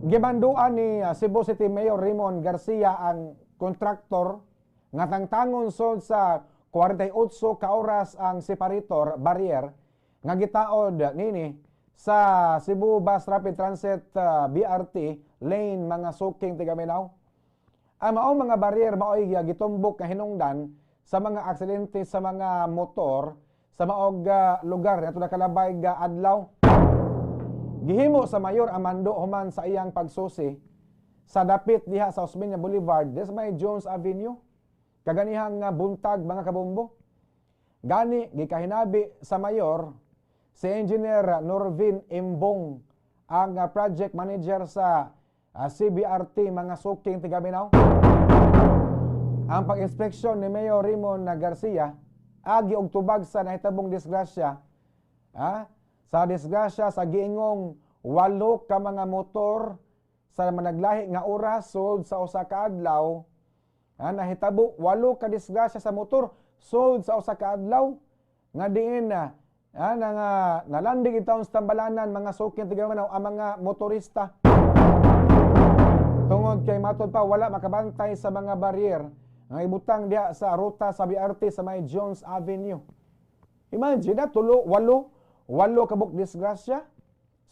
Gimanduan ni Cebu City Mayor Raymond Garcia ang kontraktor nga tangtangon sod sa 48 ka oras ang separator barrier nga gitaod nini sa Cebu Bus Rapid Transit BRT lane, mga suking tigaminaw. Ang maong mga barrier maoy gitumbok nga hinungdan sa mga aksidente sa mga motor sa maog lugar nga nakalabay ga adlaw. Gihimo sa mayor ang mando human sa iyang pagsusi sa dapit diha sa Osmeña Boulevard, sa may Jones Avenue, kaganihang nga buntag, mga kabombo. Gani gikahinabi sa mayor si Engineer Norvin Imbong, ang project manager sa CBRT, mga suking tigaminaw. Ang pag-inspeksyon ni Mayor Raymond Garcia agi og tubag sa nahitabong disgrasya, sa disgrasya sa giingong walo ka mga motor sa managlahi nga oras sud sa usa ka adlaw. Nahitabo walo ka disgrasya sa motor sud sa usa ka adlaw nga diin na na nga nalandig intawon sa tambalanan, mga suking tigaminaw, ang mga motorista tungod kay matod pa wala makabantay sa mga barrier nga ibutang diha sa ruta sa BRT sa may Jones Avenue. Imagine na tulo, walo, walo kabuk disgrasya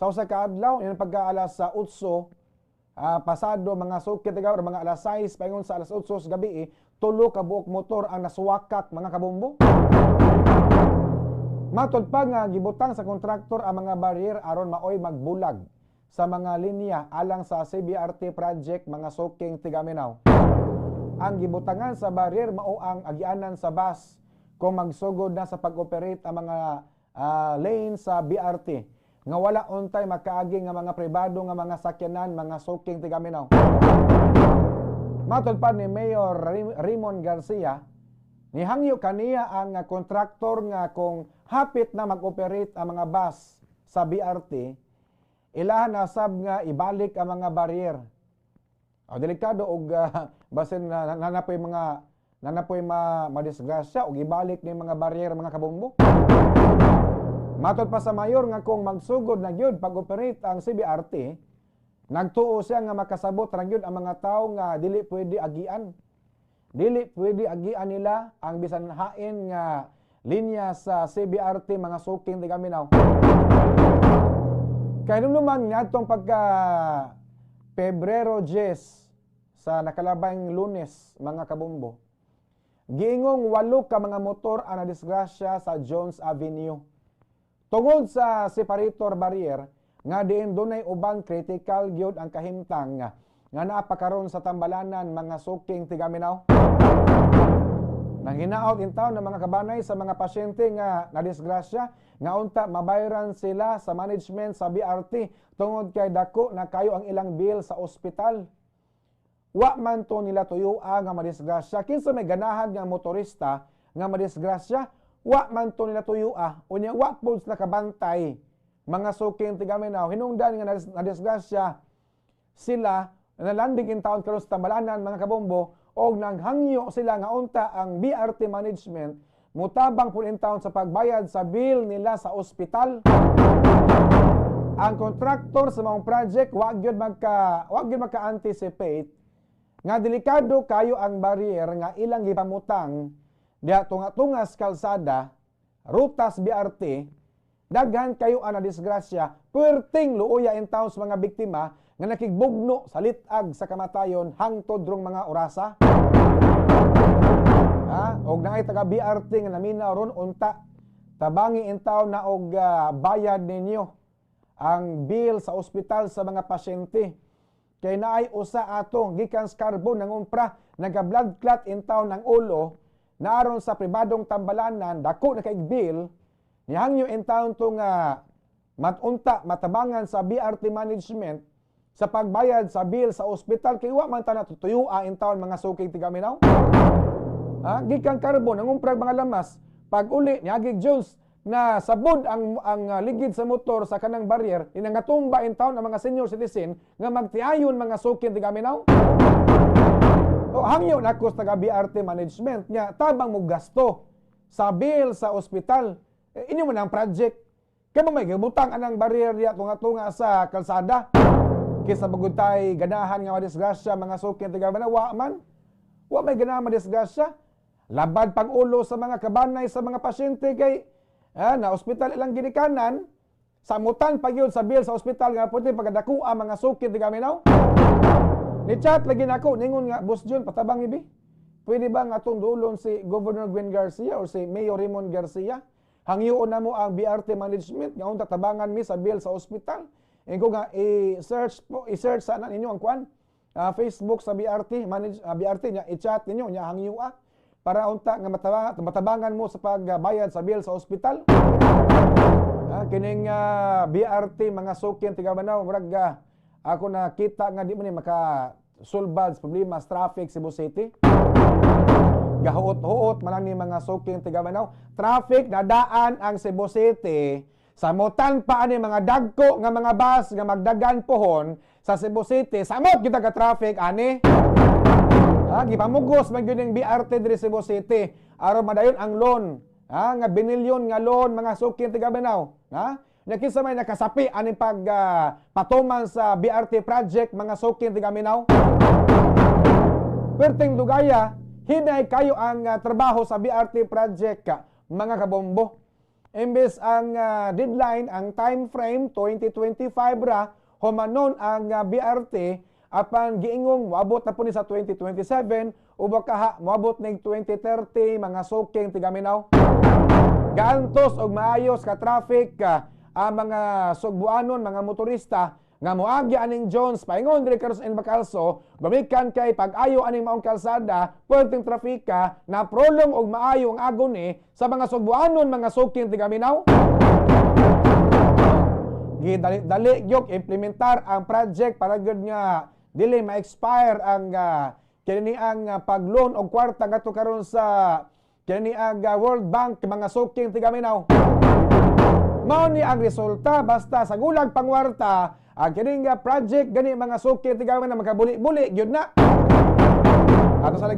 sa usa ka adlaw, yan pagka alas sa 8 pasado, mga suki tigaw, mga alas 6 paingon sa alas 8 sa gabi, tulo ka buok motor ang nasuwakak, mga kabombo. Matod pa nga gibutang sa kontraktor ang mga barrier aron maoy magbulag sa mga linya alang sa CBRT project, mga suking tigaminaw. Ang gibutangan sa barrier mao ang agianan sa bus kung magsugod na sa pag-operate ang mga lane sa BRT nga wala untay makaagi nga mga pribado nga mga sakyanan, mga suking tigaminaw. Matod pa ni Mayor Raymond Garcia, nihangyo kaniya ang kontraktor nga kung hapit na mag-operate ang mga bus sa BRT, ilahan na sab nga ibalik ang mga barrier. O, delikado og basin na nanapoy mga nanapoy madisgrasya og ibalik ni mga barrier, mga kabombo. Matod pa sa mayor nga kung magsugod na gyud pag-operate ang CBRT, nagtuo siya nga makasabot ra gyud ang mga tawo nga dili pwede agian. Dili pwede agian nila ang bisan hain nga linya sa CBRT, mga suking tigaminaw. Kay naman ngadtong pagka Pebrero 10 sa nakalabayng Lunes, mga kabombo, giingong walo ka mga motor ang nadisgrasya sa Jones Avenue tungod sa separator barrier nga diin dunay uban critical gyud ang kahimtang nga naa pa karon sa tambalanan, mga suking tigaminaw. Nang hinaot in town ng mga kabanay sa mga pasyente nga nadisgrasya nga unta mabayran sila sa management sa BRT tungod kay dako na kayo ang ilang bill sa ospital. Wa man to nila tuyoa nga madisgrasya. Kinsa may ganahan nga motorista nga madisgrasya? Wa man to nila tuyoa. Unya wa pod sila kabantay, mga suking tigaminaw. Hinungdan nga nadisgrasya sila, nalandig in taon karon sa tambalanan, mga kabombo, og nanghangyo sila nga unta ang BRT management mutabang pud in taon sa pagbayad sa bill nila sa ospital. Ang kontraktor sa maong project wa gyud magka-anticipate nga delikado kayo ang barrier nga ilang gipamutang diha tunga-tungas kalsada, rutas BRT. Daghan kayo ang nadisgrasya, puwerteng luoya in taon sa mga biktima nga nakigbugno sa lit-ag sa kamatayon hangtod rong mga orasa. Ha? Og naay taga BRT nga naminaw ron, unta tabangi in taon na og bayad ninyo ang bill sa ospital sa mga pasyente. Kay naay usa ato gikan sa Carbon nangumpra, naga blood clot in taon ng ulo, naaron sa pribadong tambalanan, dako na kay bill. Nihangyo in taon to nga matunta matabangan sa BRT management sa pagbayad sa bill sa ospital kay wa man ta natutuyua in taon, mga suking tigaminaw. Ha? Gikan Carbon nangumprag mga lamas, pag uli niagig Jones na sabod ang ligid sa motor sa kanang barrier, inangatumba in taon ang mga senior citizen nga magtiayon, mga suking tigaminaw. O hangyo nako sa taga BRT management nga tabang mo gasto sa bill sa ospital. Eh, inyo man ang project. Kaya may gibutang anang barrier diya tunga-tunga sa kalsada. Kisa bagud tay ganahan nga madisgrasya, mga suki tiga, wa man. Wa may ganahan madisgrasya. Labad pag ulo sa mga kabanay sa mga pasyente kay na ospital ilang ginikanan, samutan pa gyud sa bill sa ospital nga pwede pagkadako ang mga suki tiga minaw. Ni chat lagi nako, ningon nga, "Boss John, patabang ibi. Pwede ba nga atong dulon si Governor Gwen Garcia or si Mayor Raymond Garcia? Hangyoon na mo ang BRT management nga unta tabangan mi sa bill sa ospital." Ingon nga i-search po, i-search sana ninyo ang kwan, Facebook sa BRT manage, BRT nya i-chat ninyo nya hangyoa para unta nga matabangan mo sa pagbayad sa bill sa ospital. Kining BRT, mga sukin tiga Banaw, murag ako nakita nga di man ni maka sulbad sa problema sa traffic Cebu City. Gahuot-huot man lang ni, mga suking tiga Banaw. Traffic nadaan ang Cebu City, samutan pa ani mga dagko nga mga bus nga magdagan pohon sa Cebu City. Samot kita ka traffic ani. Gipamugos man gyud ning BRT diri Cebu City aron madayon ang loan. Nga binilyon nga loan, mga suking tiga Banaw. Ha? Nakisa may nakasapi aning pag patuman sa BRT project, mga suking tiga Minaw. Perting dugaya, hinay kayo ang trabaho sa BRT project, mga kabombo. Imbes ang deadline, ang time frame 2025 ra humanon ang BRT, apan giingong moabot na po ni sa 2027 o baka moabot ning 2030, mga suking tigaminaw. Gaantos og maayos ka traffic ang mga sugbuanon, mga motorista nga moagi aning Jones paingon diri karon sa N. Bacalso, gumikan kay pag-ayo aning maong kalsada, puwerteng trafika na prolong og maayo ang agony sa mga sugbuanon, mga suking tigaminaw. Gidali-dali gyud implementar ang project para gyud nga dili ma-expire ang kini ang pag-loan og kwarta ngadto karon sa kini ang World Bank, mga suking tigaminaw. Mao ni ang resulta, basta sa gulag pangwarta ang kining project gani, mga suking tigaminaw, makabuli-buli gyud na. Ato sa